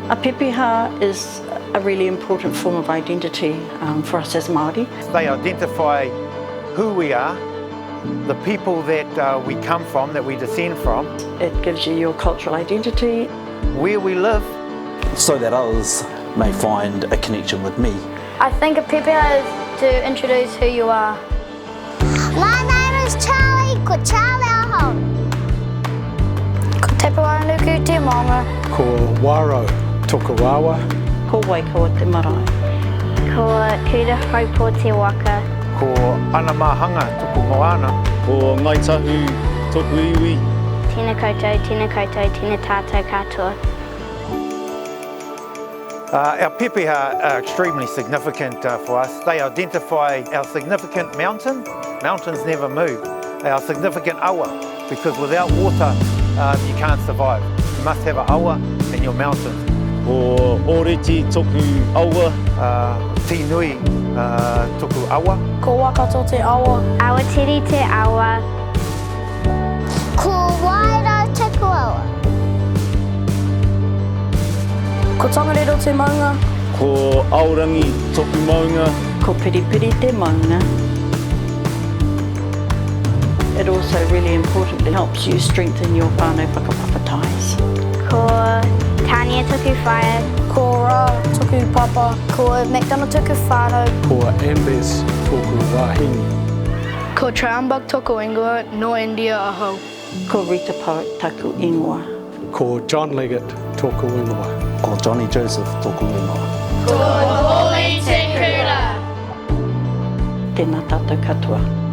A pepeha is a really important form of identity um, for us as Māori. They identify who we are, the people that uh, we come from, that we descend from. It gives you your cultural identity. Where we live. So that others may find a connection with me. I think a pepeha is to introduce who you are. My name is Charlie, ko Charlie ahau. Ko Te Puanuku te maunga. Ko Waro toku awa. Ko Waikawa te marae. Ko Kura Haupo te waka. Ko Anamahanga toku moana. Ko Ngai Tahu toku iwi. Tena koutou, tena koutou, tena tatou katoa. Uh, our pepeha are extremely significant uh, for us. They identify our significant mountain. Mountains never move. Our significant awa, because without water, um, you can't survive. You must have a awa in your mountains. Ko Oreti toku awa. Uh, Tinui uh, toku awa. Ko Wakato te awa. Awatiri te awa. Ko Wairau taku awa. Ko Tongariro te maunga. Ko Aorangi toku maunga. Ko Piripiri te maunga. It also really importantly helps you strengthen your whānau whakapapa ties. Ko Tania toku whaea. Ko Ra toku papa. Ko McDonald toku whānau. Ko Ambes toku wahine. Ko Trambak toku ingoa, no India ahau. Ko Rita Poet taku ingoa. Ko John Leggett tōku ingoa. Ko Johnny Joseph tōku ingoa. Ko Holly Te Kura. Tēnā tātou katoa.